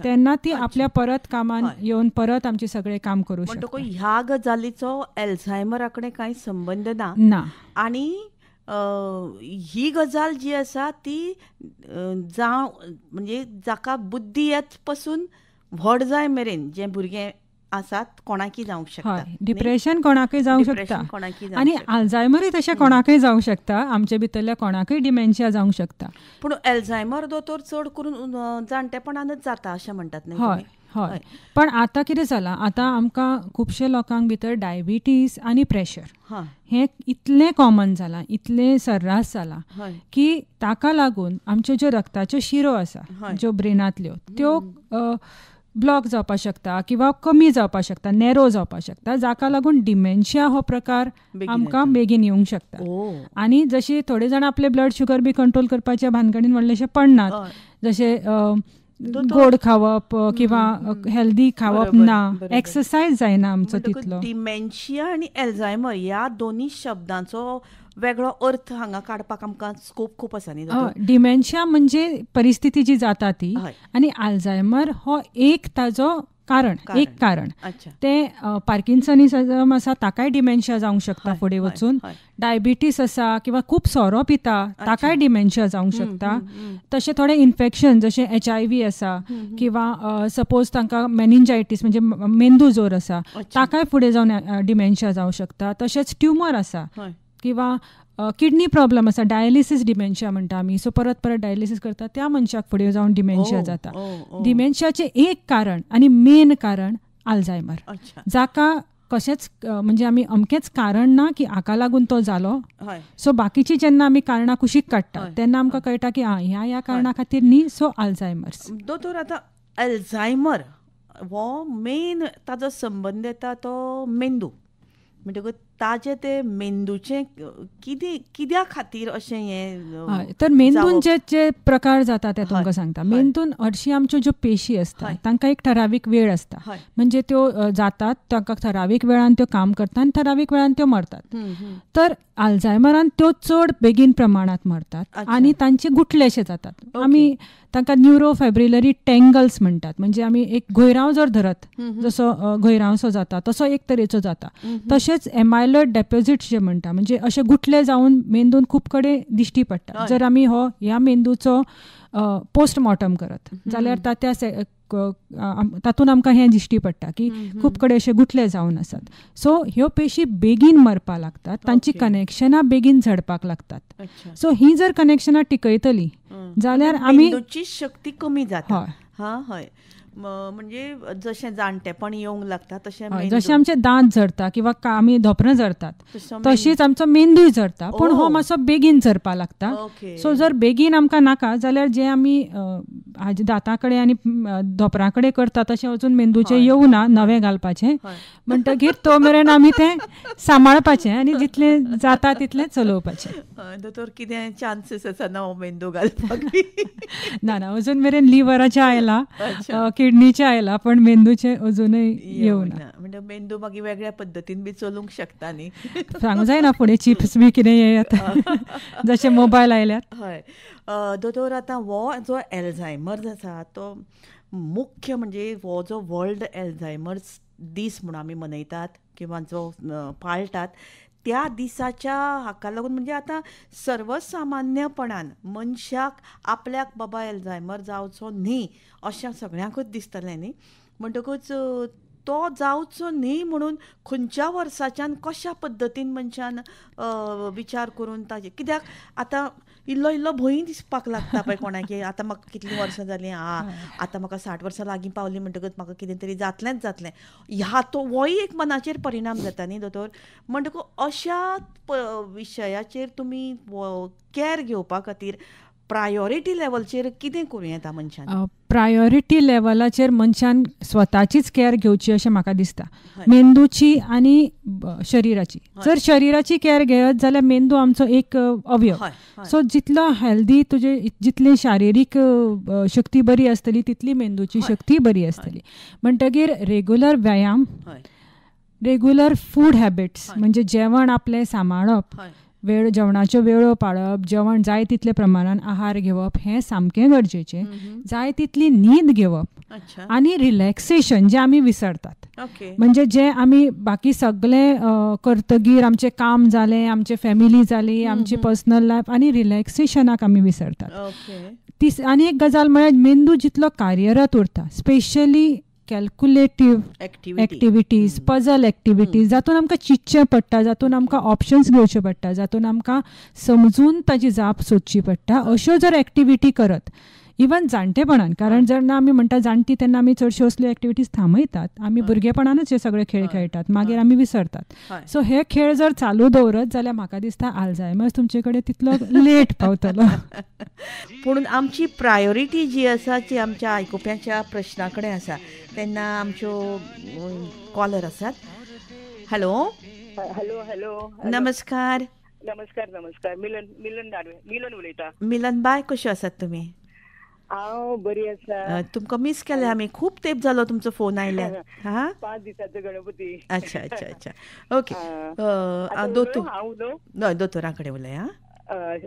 B: तेन्ना ती आपल्या परत कामान येवन परत आमचे सगळे काम करू शकता.
A: ह्या गजालीचो अल्झायमरा कडेन कांय संबंद ना. आनी ही गजाल जी आसा ती जावं म्हणजे जाका बुद्धी येत पसून व्हड जाय मेरेन जे भुरगे आसात कोणाकय जावंक शकता.
B: डिप्रेशन कोणाकय जावंक शकता आनी अल्झायमरूय तशें कोणाकय जावंक शकता. आमचे भितरल्या कोणाकय डिमेन्शिया जावंक शकता.
A: पूण अल्झायमर दोतोर चड करून जाणटेपणानच जाता अशें म्हणटात न्ही?
B: हय हय, पण आतां कितें जालां, आतां आमकां खुबशे लोकांक भितर डायबिटीज आनी प्रेशर हें इतलें कॉमन जालां, इतलें सर्रास जालां की ताका लागून आमच्यो ज्यो रक्ताच्यो शिरो आसा ज्यो ब्रेनांतल्यो त्यो ब्लॉक जावपाक शकता किंवा कमी जावपाक शकता, नॅरो जावपाक शकता, जाका लागून डिमेन्शिया हो प्रकार आमकां बेगीन येवंक शकता. आनी जशी थोडे जाण आपले ब्लड शुगर बी कंट्रोल करपाच्या भानगडीन व्हडलेशे पडनात, जशे गोड खावप किंवा हेल्दी खावप ना, एक्सरसायज जायना आमचो तितलो.
A: डिमेन्शिया आनी अल्झायमर ह्या दोनी शब्दांचो वेगळो अर्थ हांगा काडपाक आमकां स्कोप खूब आसा न्ही?
B: डिमेन्शिया म्हणजे परिस्थिती जी जाता ती, आनी अल्झायमर हो एक ताजो कारण, एक कारण. तें पार्किन्सनिझम आसा ताकाय डिमेन्शिया जावंक शकता फुडें वचून, डायबिटीस आसा किंवा खूब सोरो पिता ताकाय डिमेन्शिया जावंक शकता. तशें थोडे इन्फेक्शन जशें HIV आसा किंवा सपोज तांकां मेनिंजायटीस म्हणजे मेंदू जोर आसा ताकाय फुडें जावन डिमेन्शिया जावंक शकता. तशेंच ट्युमर आसा किंवा किडनी प्रॉब्लम आसा, डायलिसीस डिमेन्शिया म्हणटा आमी, सो परत परत डायलिसीस करता त्या मनशाक फुडें जावन डिमेन्शिया जाता. डिमेन्शियाचें एक कारण आनी मेन कारण अल्झायमर, जाका कशेंच म्हणजे आमी अमकेंच कारण ना की हाका लागून तो जालो. सो बाकीची जेन्ना आमी कारणां कुशीक काडटा तेन्ना आमकां कळटा की आं ह्या ह्या कारणा खातीर न्ही, सो अल्झायमर्स.
A: दोतोर, आतां अल्झायमर हो मेन ताजो संबंद येता तो मेंदू, म्हणटकूच ताजे ते मेंदूचे कितें कित्या खातीर अशें हें?
B: तर मेंदून जे जे प्रकार जाता ते तुमकां सांगता. मेंदून हरशीं आमच्यो ज्यो पेशी आसता तांकां एक ठरावीक वेळ आसता, म्हणजे त्यो जातात तांकां ठरावीक वेळान त्यो काम करता आनी ठरावीक वेळान त्यो मरतात. तर अल्झायमरान त्यो चड बेगीन प्रमाणांत मरतात आनी तांचे गुटलेशे जातात. आमी तांकां न्युरोफायब्रिलरी टेंगल्स म्हणटात, म्हणजे आमी एक घोयरांव जर धरत जसो घोयरांवसो जाता तसो एक तरेचो जाता. तशेंच एमायलॉइड डेपोजिट्स जे म्हणटा, म्हणजे अशे गुटले जावन मेंदून खूब कडेन दिश्टी पडटा. जर आमी हो ह्या मेंदूचो पोस्टमॉर्टम करत जाल्यार तातूंत आमकां हें दिश्टी पडटा की खूब कडेन अशे गुटले जावन आसात. सो ह्यो पेशी बेगीन मरपाक लागतात, तांची कनेक्शनां बेगीन झडपाक लागतात. सो ही जर कनेक्शनां टिकयतली जाल्यार आमी
A: शक्ती कमी जाता. हा हय, म्हणजे जशें जाणटेपण येवंक लागता तशें
B: जशें आमचे दांत झरता किंवा आमी धोपरां झरतात तशीच आमचो मेंदूय झरता, पूण हो मातसो बेगीन झरपाक लागता. सो जर बेगीन आमकां नाका जाल्यार जे आमी दांतां कडेन आनी धोपरां कडेन करता तशें अजून मेंदूचें येवना नवें घालपाचें, म्हणटकीर तो मेरेन आमी तें सांबाळपाचें आनी जितलें जाता तितलें चलोवपाचें.
A: दोतोर, कितें चान्सीस आसा नवो मेंदू घालपाक?
B: ना ना, अजून मेरेन लिवराचें आयला, किडनीचे आयला, पण मेंदूचे अजूनय येवना.
A: म्हणजे मेंदू मागीर वेगळ्या पद्दतीन बी चलूंक शकता न्ही,
B: सांगू जायना फुडें चिप्स बी कितें येयात जशे मोबायल आयल्यात.
A: हय दोतोर, आतां हो जो एल्झायमर्स आसा तो मुख्य म्हणजे हो जो वर्ल्ड एल्झायमर्स दीस म्हणून आमी मनयतात किंवा जो पाळटात त्या दिसाच्या हाका लागून म्हणजे आतां सर्वसामान्यपणान मनशाक आपल्याक बाबा एल्झायमर जावचो न्ही अशें सगळ्यांकूच दिसतलें न्ही, म्हणटकूच तो जावचो न्ही म्हणून खंयच्या वर्साच्यान कशा पद्दतीन मनशान विचार करून ताजे, कित्याक आतां इल्लो इल्लो भंय दिसपाक लागता पळय कोणाक, आतां म्हाका कितलीं वर्सां जालीं, आतां म्हाका 60 वर्सां लागीं पावलीं म्हणटकच म्हाका कितें तरी जातलेंच जातलें, ह्या तो होय एक मनाचेर परिणाम जाता न्ही दोतोर. म्हणटकच अशा विशयाचेर तुमी कॅर घेवपा खातीर प्रायोरिटी लेवलचेर कितें करूं येता मनशान?
B: प्रायोरिटी लेवलाचेर मनशान स्वताचीच कॅर घेवची अशें म्हाका दिसता, मेंदूची आनी शरिराची. जर शरिराची कॅर घेयत जाल्यार मेंदू आमचो एक अवयव, सो जितलो हेल्दी तुजे जितली शारिरीक शक्ती बरी आसतली तितली मेंदूची शक्ती बरी आसतली. म्हणटगीर रेगुलर व्यायाम, रेगुलर फूड हॅबिट्स, म्हणजे जेवण आपलें सांबाळप, वेळ जेवणाच्यो वेळो पाळप, जेवण जाय तितले प्रमाणान आहार घेवप हें सामकें गरजेचें, जाय तितली न्हीद घेवप आनी रिलॅक्सेशन जें आमी विसरतात. म्हणजे जें आमी बाकी सगळें करतगीर आमचें काम जालें, आमचें फॅमिली जाली, आमची पर्सनल लायफ आनी रिलॅक्सेशनाक आमी विसरतात. आनी एक गजाल म्हळ्यार मेंदू जितलो कार्यरत उरता, specially calculative activities, puzzle activities, जातून आमकां चिंतचें पडटा, जातून आमकां ऑप्शन्स घेवचे पडटा, जातून आमकां समजून ताजी जाप सोदची पडटा, अश्यो जर एक्टिविटी करत इवन जाणटेपणान, कारण जेन्ना आमी म्हणटा जाणटी तेन्ना आमी चडश्यो असल्यो एक्टिविटीज थांबयतात, आमी भुरगेपणानच हे सगळे खेळ खेळटात, मागीर आमी विसरतात. सो हे खेळ जर चालू दवरत जाल्यार म्हाका दिसता अल्झायमर्स तुमचे कडेन तितलो लेट पावतलो.
A: पूण आमची प्रायोरिटी जी आसा ती आमच्या आयकुप्यांच्या प्रश्ना कडेन आसा. तेन्ना आमच्यो कॉलर आसात. हॅलो
C: हॅलो हॅलो,
A: नमस्कार.
C: नमस्कार नमस्कार, मिलन मिलन मिलन उलयता.
A: मिलन बाय, कश्यो आसात तुमी?
C: हांव बरी आसा.
A: तुमकां मीस केलें आमी, खूब तेंप जालो तुमचो फोन आयल्यार. हा,
C: 5 दिसांचो गणपती.
A: अच्छा अच्छा अच्छा, ओके. दोतोर, हय दोतोरा कडेन उलय. हा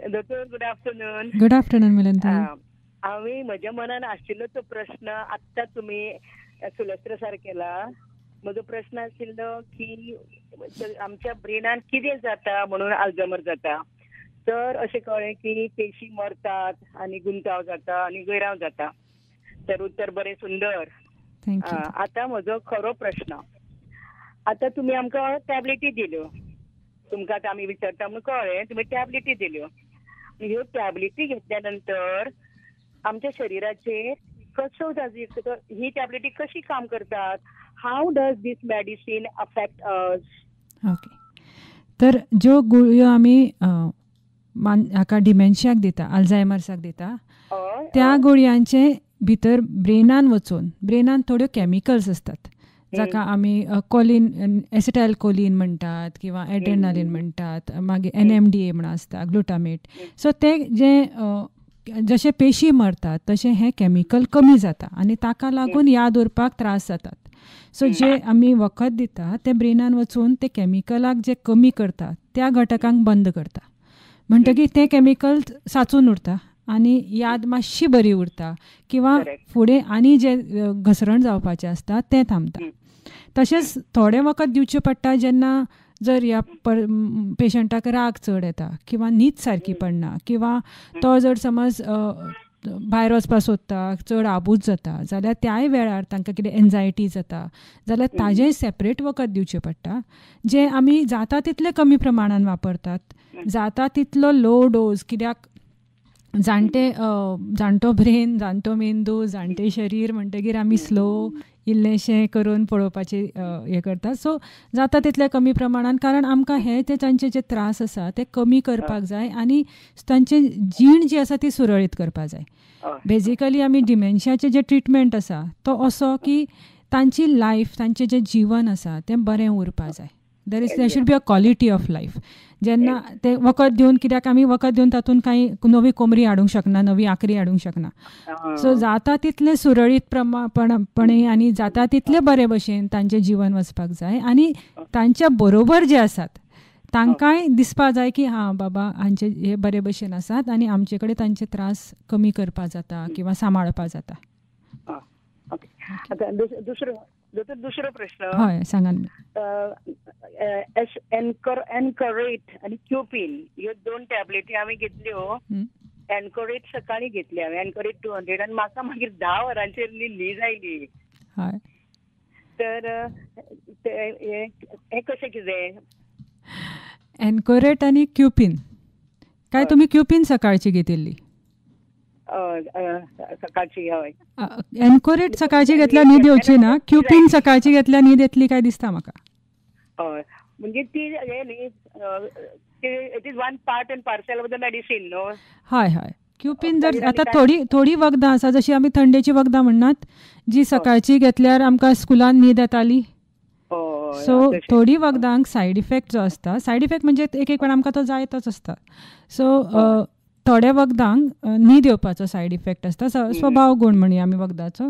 C: दोतोर, गुड आफ्टरनून.
B: गुड आफ्टरनून मिलन.
C: हांवें म्हज्या मनान आशिल्लो तो प्रश्न आत्तां तुमी सुलस्त्र सर केला. म्हजो प्रश्न आशिल्लो की आमच्या ब्रेनान कितें जाता म्हणून अल्झायमर जाता, तर अशें कळ्ळें की पेशी मरतात आनी गुंताव जाता आनी गैराव जाता. तर उत्तर बरें सुंदर. आतां म्हजो खरो प्रश्न, आतां तुमी आमकां टॅबलेटी दिल्यो, तुमकां आतां आमी विचारता म्हणून कळ्ळें, तुमी टॅबलेटी दिल्यो. ह्यो टॅबलेटी घेतल्या नंतर आमच्या शरिराचेर कसो ही टॅबलेटी कशी काम करतात, how does this medicine affect us?
B: Okay, तर ज्यो गुळयो आमी हाका डिमेन्शियाक दिता, अल्झायमर्साक दिता, त्या गुळयांचे भितर ब्रेनान वचून, ब्रेनान थोड्यो कॅमिकल्स आसतात जाका आमी कोलीन, एसिटायल कोलीन म्हणटात किंवा एड्रेनालीन म्हणटात, मागीर NMDA म्हण आसता, ग्लुटामेट. सो ते जे जशे पेशी मरतात तशें हें कॅमिकल कमी जाता आनी ताका लागून याद उरपाक त्रास जातात. सो जे आमी वखद दिता ते ब्रेनान वचून ते कॅमिकलाक जे कमी करता त्या घटकांक बंद करता, म्हणटकीर तें कॅमिकल साचून उरता आनी याद मातशी बरी उरता किंवा फुडें आनी जे घसरण जावपाचें आसता तें थांबता. तशेंच थोडें वखद दिवचें पडटा जेन्ना जर ह्या पेशंटाक राग चड येता किंवा न्हीद सारकी पडना किंवा तो जर समज भायर वचपाक सोदता, चड आबूज जाता जाल्यार त्याय वेळार तांकां कितें एन्जायटी जाता जाल्यार ताजें सेपरेट वखद दिवचें पडटा, जें आमी जाता तितलें कमी प्रमाणान वापरतात, जाता तितलो लो डोज. कित्याक जाणटे जाणटो ब्रेन, जाणटो मेंदू, जाणटे शरीर म्हणटगीर आमी स्लो इल्लेशें करून पळोवपाचें हें करता. सो जाता तितले कमी प्रमाणान, कारण आमकां हे ते तांचे जे त्रास आसा ते कमी करपाक जाय आनी तांचे जीण जी आसा ती सुरळीत करपाक जाय. बेजिकली आमी डिमेन्शियाचें जें ट्रिटमेंट आसा तो असो की तांची लायफ, तांचें जें जीवन आसा तें बरें उरपाक जाय. There should be a quality of life. जेन्ना ते वखद दिवन, कित्याक आमी वखद दिवन तातूंत कांय नवी कोमरी हाडूंक शकना, नवी आकरी हाडूंक शकना. सो जाता तितलें सुरळीत प्रमाणपणे आनी जाता तितले बरे भशेन तांचें जीवन वचपाक जाय आनी तांच्या बरोबर जे आसात तांकांय दिसपा जाय की हां बाबा हांचे हे बरे भशेन आसात आनी आमचे कडेन तांचे त्रास कमी करपा जाता किंवा सांबाळपा जाता.
C: आतां दुसरो प्रश्न.
B: हय, सांगात.
C: एनकोरेट आनी क्युपीन ह्यो दोन टॅबलेटी हांवें घेतल्यो. एनकोरेट सकाळीं घेतली हांवें, एनकोरेट 200, आनी म्हाका मागीर 10 वरांचेर न्हीद आयली. तर हें कशें कितें?
B: एनकोरेट आनी क्युपीन काय तुमी क्युपीन सकाळची घेतिल्ली?
C: सकाळची. हय,
B: एनकोरेट सकाळची घेतल्यार न्हीद येवची ना, क्युपीन सकाळची घेतल्यार न्हीद येतली काय दिसता म्हाका.
C: हय, म्हणजे ती हें न्ही, it is one part and parcel of the medicine न्हू.
B: हय हय, क्युपीन जर आतां थोडी थोडी वखदां आसा, जशी आमी थंडेची वखदां म्हणनात, जी सकाळची घेतल्यार आमकां स्कुलान न्हीद येताली. सो थोडी वखदांक सायड इफेक्ट जो आसता, सायड इफेक्ट म्हणजे एक एक वेळा आमकां तो जायतोच आसता. सो थोड्या वखदांक न्हीद येवपाचो सायड इफेक्ट आसता, स्वभाव गूण म्हणया आमी वखदाचो.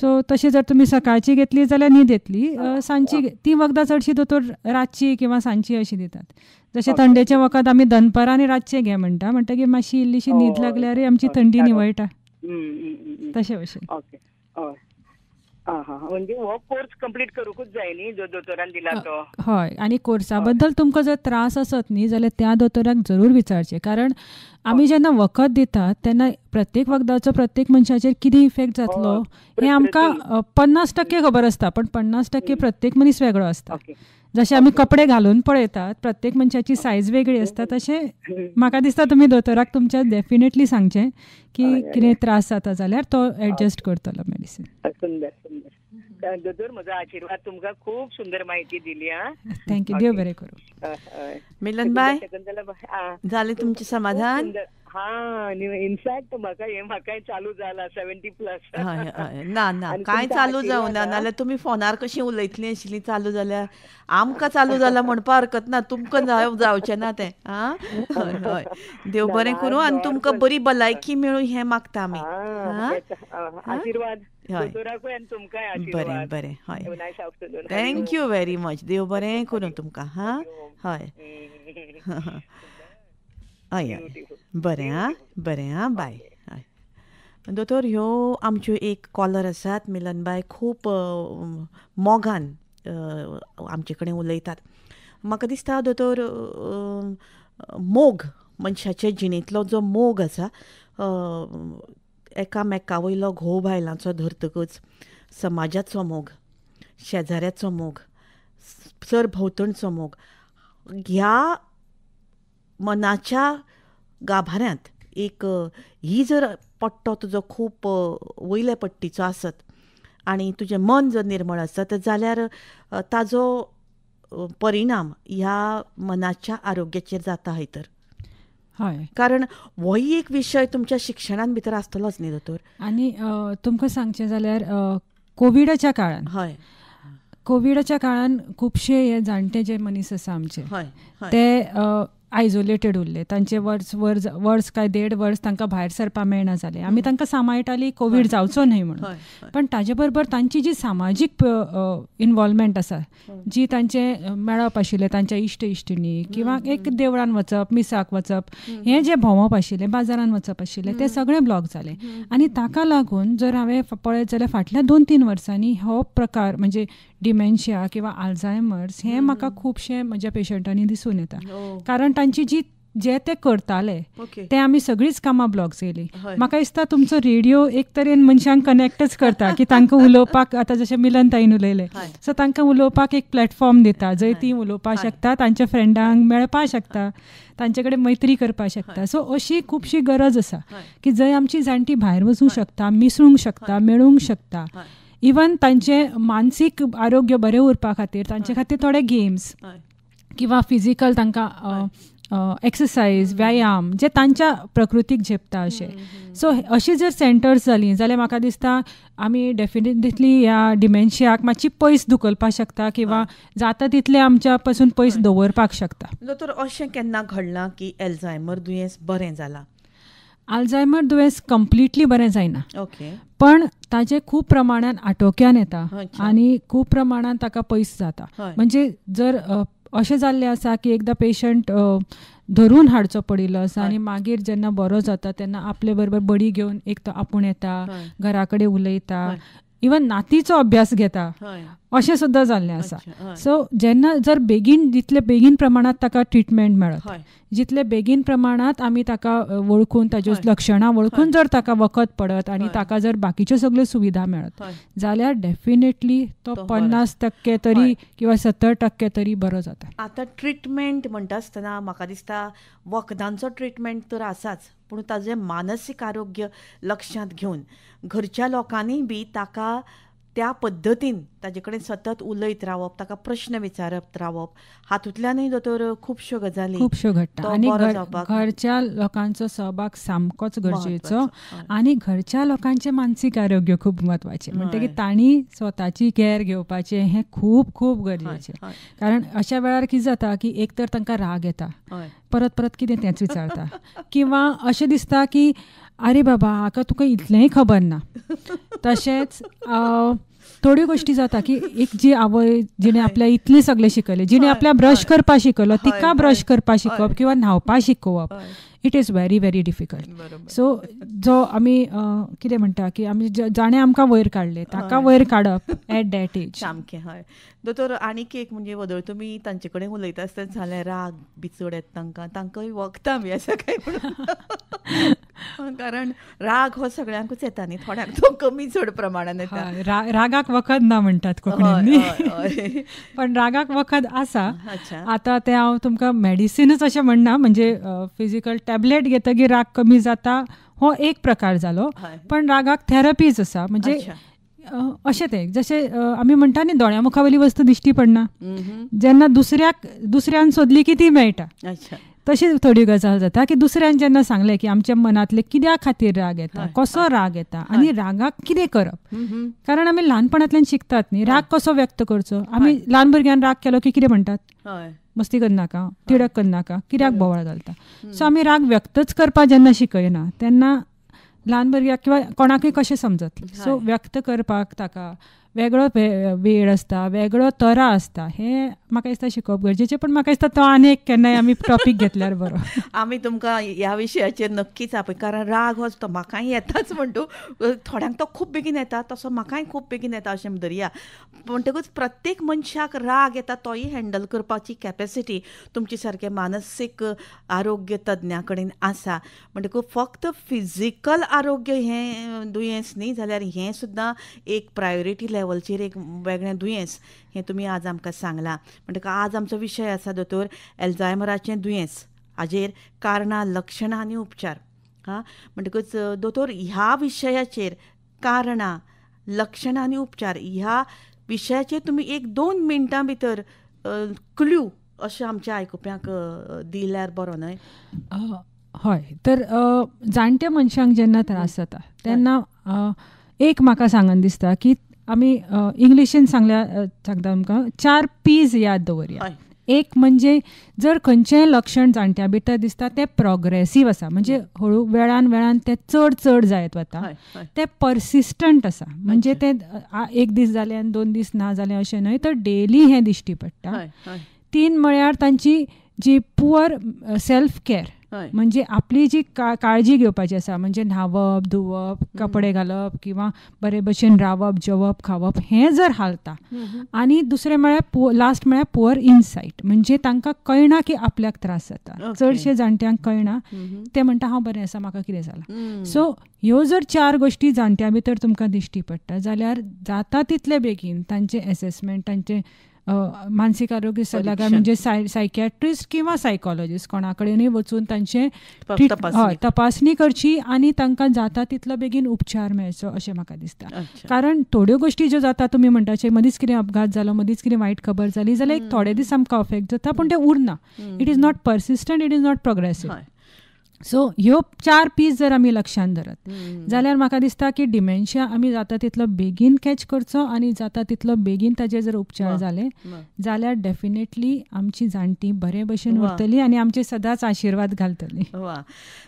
B: सो तशें जर तुमी सकाळची घेतली जाल्यार न्हीद येतली, सांजची ती वखदां चडशी दोतोर रातची किंवा सांजची अशी दितात. जशें थंडेचें वखद आमी दनपरां आनी रातचें घे म्हणटा, म्हणटकीर मातशी इल्लीशी न्हीद लागल्यारय आमची थंडी निवळटा. तशें भशेन.
C: म्हणजे हो कोर्स कंप्लीट करूंकूच जाय न्ही जो दोतोरान दिला तो.
B: हय, आनी कोर्सा बद्दल तुमकां जर त्रास आसत न्ही जाल्यार त्या दोतोराक जरूर विचारचें, कारण आमी जेन्ना वखद दितात तेन्ना प्रत्येक वखदाचो प्रत्येक मनशाचेर कितें इफेक्ट जातलो हें आमकां 50% खबर आसता, पण 50% प्रत्येक मनीस वेगळो आसता. जशें आमी कपडे घालून पळयतात प्रत्येक मनशाची सायज वेगळी आसता, तशें म्हाका दिसता तुमी दोतोराक तुमच्या डेफिनेटली सांगचें की कितें त्रास जाता जाल्यार तो एडजस्ट करतलो मेडिसीन.
C: सुंदर सुंदर दोतोर, म्हजो आशिर्वाद तुमकां, खूब सुंदर माहिती दिली. हा,
B: thank you, देव बरें करूं.
A: मिलन बाय, जालें तुमचें समाधान?
C: हा, इनफॅक्ट म्हाका हें म्हाकाय चालू जाला 70+.
A: हय हय, ना ना कांय चालू जावना, नाल्यार तुमी फोनार कशीं उलयतलीं आशिल्लीं चालू जाल्यार. आमकां चालू जाला म्हणपा हरकत ना, तुमकां जावचें ना तें. आं, हय हय, देव बरें करूं आनी तुमकां बरी भलायकी मेळूं हें मागता आमी.
C: आशिर्वाद.
A: हय, बरें बरें, हय, thank you very much. देव बरें करूं तुमकां. हां, हय हय हय, बरें आं, बरें आं, बाय. हय दोतोर, ह्यो आमच्यो एक कॉलर आसात, मिलनबाय, खूब मोगान आमचे कडेन उलयतात. म्हाका दिसता दोतोर, मोग, मनशाचे जिणेंतलो जो मोग आसा, एकामेका वयलो घोव बायलांचो धरतकच समाजाचो मोग, शेजाऱ्याचो मोग, सरभोंवतणचो मोग, ह्या मनाच्या गाभाऱ्यांत एक ही जर पट्टो तुजो खूब वयल्या पट्टीचो आसत आनी तुजें मन जर निर्मळ आसत जाल्यार ताजो परिणाम ह्या मनाच्या आरोग्याचेर जाता हय तर.
B: हय,
A: कारण होय एक विशय तुमच्या शिक्षणान भितर आसतलोच न्ही दोतोर.
B: आनी तुमकां सांगचें जाल्यार कोविडाच्या काळान,
A: हय,
B: कोविडाच्या काळान खुबशे हे जाणटे जे मनीस आसा आमचे ते आयजोलेटेड उरले. तांचे वर्स वर्स वर्स काय 1.5 वर्स तांकां भायर सरपाक मेळना जालें. आमी तांकां सांबाळटाली कोवीड जावचो न्हय म्हणून, पण ताजे बरोबर तांची जी सामाजीक इनवॉल्वमेंट आसा, जी तांचे मेळप आशिल्लें तांच्या इश्ट इश्टिणी किंवा एक देवळान वचप, मिसाक वचप, हें जें भोंवप आशिल्लें, बाजारान वचप आशिल्लें, तें सगळें ब्लॉक जालें. आनी ताका लागून जर हांवें पळयत जाल्यार फाटल्या 2-3 वर्सांनी हो प्रकार म्हणजे डिमेन्शिया किंवा अल्झायमर्स हें म्हाका खुबशें म्हज्या पेशंटांनी दिसून येता. कारण तांची जी जे ते करताले ते आमी सगळींच कामां ब्लॉक जाली. म्हाका दिसता तुमचो रेडियो एक तरेन मनशांक कनेक्टच करता की तांकां उलोवपाक, आतां जशें मिलन ताईन उलयलें, सो तांकां उलोवपाक एक प्लॅटफॉर्म दिता जंय तीं उलोवपाक शकता, तांच्या फ्रेंडांक मेळपाक शकता, तांचे कडेन मैत्री करपाक शकता. सो अशी खुबशी गरज आसा की जंय आमची जाणटी भायर वचूंक शकता, मिसळूंक शकता, मेळूंक शकता. इवन तांचें मानसीक आरोग्य बरें उरपा खातीर तांचे खातीर थोडे गेम्स किंवा फिजिकल तांकां एक्सरसायज, व्यायाम जे तांच्या प्रकृतीक झेपता अशें. सो अशी जर सेंटर्स जालीं जाल्यार म्हाका दिसता आमी डेफिनेटली ह्या डिमेन्शियाक मातशी पयस धुकलपाक शकता किंवा जाता तितलें आमच्या पासून पयस दवरपाक शकता.
A: दोतोर, अशें केन्ना घडलां की अल्झायमर दुयेंस बरें जालां?
B: अल्झायमर दुयेंस कंप्लिटली बरें जायना, पण ताजे खूब प्रमाणान आटोक्यान येता आनी खूब प्रमाणान ताका पयस जाता. म्हणजे जर अशें जाल्लें आसा की एकदां पेशंट धरून हाडचो पडिल्लो आसा आनी मागीर जेन्ना बरो जाता तेन्ना आपले बरोबर बडी घेवन एक तो आपूण येता, घरा कडेन उलयता, इवन नातीचो अभ्यास घेता, अशें सुद्दां जाल्लें आसा. सो जेन्ना जर बेगीन, जितले बेगीन प्रमाणांत ताका ट्रिटमेंट मेळत, जितले बेगीन प्रमाणांत आमी ताका वळखून ताज्यो लक्षणां वळखून जर ताका वखद पडत आनी ताका जर बाकीच्यो सगल्यो सुविधा मेळत जाल्यार डेफिनेटली तो 50% तरी किंवा 70% तरी बरो जाता.
A: आतां ट्रिटमेंट म्हणटा आसतना म्हाका दिसता वखदांचो ट्रिटमेंट तर आसाच, पूण ताजें मानसीक आरोग्य लक्षांत घेवन घरच्या लोकांनी बी ताका त्या पद्दतीन ताजे कडेन सतत उलयत रावप, ताका प्रश्न विचारत रावप, हातूंतल्यानूय दोतोर खुबश्यो गजाली
B: खुबश्यो घडटा. आनी घरच्या लोकांचो सहभाग सामकोच गरजेचो आनी घरच्या लोकांचें मानसीक आरोग्य खूब म्हत्वाचें. म्हणटकीर तांणी स्वताची कॅर घेवपाचें हें खूब खूब गरजेचें. कारण अशा वेळार कितें जाता की एक तर तांकां राग येता, परत परत कितें तेंच विचारता, किंवा अशें दिसता की अरे बाबा हाका तुका इतलेंय खबर ना. तशेंच थोड्यो गोश्टी जाता की एक जी आवय जिणे आपल्या इतलें सगळें शिकयलें, जिणे आपल्या ब्रश करपाक शिकयलो, तिका ब्रश करपाक शिकोवप किंवा न्हांवपाक शिकोवप, it is very very difficult. So जो आमी कितें म्हणटा की आमी जाणें आमकां वयर काडलें ताका वयर काडप एट that age
A: सामकें. हय दोतोर, आनीक एक म्हणजे वदळ तुमी तांचे कडेन उलयता आसतना जाल्यार राग बी चड येता तांकां, तांकांय वखदां बी आसा काय म्हणून? कारण राग हो सगळ्यांकूच येता न्ही, थोड्यांक तो कमी चड प्रमाणान येता.
B: रागाक वखद ना म्हणटात कोंकणीन, पण रागाक वखद आसा. आतां तें हांव तुमकां मेडिसिनूच अशें म्हणना, म्हणजे फिजिकल टॅबलेट घेतकीर राग कमी जाता हो एक प्रकार जालो, पण रागाक थेरपीज आसा. म्हणजे अशें तें जशें आमी म्हणटा न्ही दोळ्या मुखावयली वस्तू दिश्टी पडना, जेन्ना दुसऱ्यान सोदली की ती मेळटा, तशी थोडी गजाल जाता की दुसऱ्यान जेन्ना सांगलें की आमच्या मनांतले कित्या खातीर राग येता, कसो राग येता आनी रागाक कितें करप. कारण आमी ल्हानपणांतल्यान शिकतात न्ही राग कसो व्यक्त करचो. आमी ल्हान भुरग्यान राग केलो की कितें म्हणटात, मस्ती करनाका, तिडक करनाका, कित्याक बोवाळ घालता. सो आमी राग व्यक्तच करपाक जेन्ना शिकयना तेन्ना ल्हान भुरग्याक किंवा कोणाकूय कशें समजतलें. सो व्यक्त करपाक ताका वेगळो वेळ आसता, वेगळो तरा आसता, हें म्हाका दिसता शिकोवप गरजेचें. पण म्हाका दिसता तो आनी एक केन्नाय आमी टॉपीक घेतल्यार बरो.
A: आमी तुमकां ह्या विशयाचेर नक्कीच आपय, कारण राग हो तो म्हाकाय येताच म्हणटू, थोड्यांक तो खूब बेगीन येता, तसो म्हाकाय खूब बेगीन येता अशें धरया. म्हणटकूच प्रत्येक मनशाक राग येता तोय हँडल करपाची कॅपेसिटी तुमचे सारके मानसीक आरोग्य तज्ञा कडेन आसा. म्हणटकूच फक्त फिजिकल आरोग्य हें दुयेंस न्ही, जाल्यार हें सुद्दां एक प्रायोरिटी लेवल लेवलचेर एक वेगळें दुयेंस हें तुमी आज आमकां सांगलां. म्हणटकच आज आमचो विशय आसा दोतोर एल्झायमराचें दुयेंस, हाजेर कारणां, लक्षणां आनी उपचार. हां, म्हणटकच दोतोर ह्या विशयाचेर कारणां, लक्षणां आनी उपचार ह्या विशयाचेर तुमी 1-2 मिनटां भितर क्ल्यू अशें आमच्या आयकुप्यांक दिल्यार बरो न्हय?
B: हय, तर जाणट्या मनशांक जेन्ना त्रास जाता तेन्ना एक म्हाका सांगन दिसता की आमी इंग्लिशीन सांगल्या सांगता आमकां 4 P's याद दवरया. एक म्हणजे जर खंयचेंय लक्षण जाणट्या भितर दिसता तें प्रोग्रेसीव आसा, म्हणजे हळू वेळान वेळान तें चड चड जायत वता, तें पर्सिस्टंट आसा, म्हणजे तें एक दीस जालें आनी 2 दीस ना जालें अशें न्हय, तर डेली हें दिश्टी पडटा. 3 म्हळ्यार तांची जी पुअर सेल्फ केअर, म्हणजे आपली जी काळजी घेवपाची आसा, म्हणजे न्हावप, धुवप, कपडे घालप किंवा बरे भशेन रावप, जेवप, खावप, हें जर हालता. आनी दुसरें म्हळ्यार लास्ट म्हळ्यार पुअर इनसायट, म्हणजे तांकां कळना की आपल्याक त्रास जाता. चडशे जाणट्यांक कळना, ते म्हणटा हांव बरें आसा, म्हाका कितें जालां. सो ह्यो जर 4 गोश्टी जाणट्यां भितर तुमकां दिश्टी पडटा जाल्यार जाता तितले बेगीन तांचें एसेसमेंट, तांचें मानसीक आरोग्य सल्लागार म्हणजे सायकॅट्रिस्ट किंवा सायकोलॉजिस्ट कोणा कडेनूय वचून तांचे तपासणी करची आनी तांकां जाता तितलो बेगीन उपचार मेळचो अशें म्हाका दिसता. कारण थोड्यो गोश्टी ज्यो जाता तुमी म्हणटाचे मदींच कितें अपघात जालो, मदींच कितें वायट खबर जाली जाल्यार एक थोडे दीस आमकां अफेक्ट जाता, पूण तें उरना. It is not persistent, it is not progressive. So ह्यो 4 P's जर आमी लक्षांत धरत जाल्यार म्हाका दिसता की डिमेन्शिया आमी जाता तितलो बेगीन कॅच करचो आनी जाता तितलो बेगीन ताजेर जर उपचार जाले जाल्यार डेफिनेटली आमची जाणटी बरे भशेन उरतली आनी आमचे सदांच आशिर्वाद घालतली.
A: वा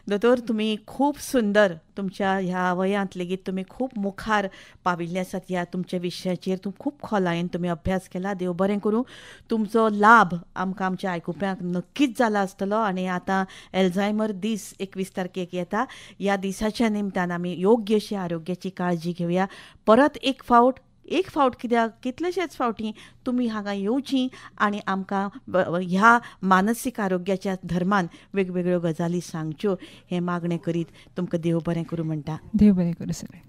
A: दोतोर, तुमी खूब सुंदर तुमच्या ह्या वयांत लेगीत तुमी खूब मुखार पाविल्ले आसात ह्या तुमच्या विशयाचेर, तुमी खूब खोलायेन तुमी अभ्यास केला. देव बरें करूं, तुमचो लाभ आमकां आमच्या आयकुप्यांक नक्कीच जाला आसतलो. आनी आतां एल्झायमर दीस 21 तारखेक येता, ह्या दिसाच्या निमतान आमी योग्य अशी आरोग्याची काळजी घेवया. परत एक फावट कित्याक कितलेशेच फावटी तुमी हांगा येवची आनी आमकां ह्या मानसीक आरोग्याच्या धर्मान वेगवेगळ्यो गजाली सांगच्यो हें मागणें करीत तुमकां देव बरें करूं म्हणटा.
B: देव बरें करूं सगळें.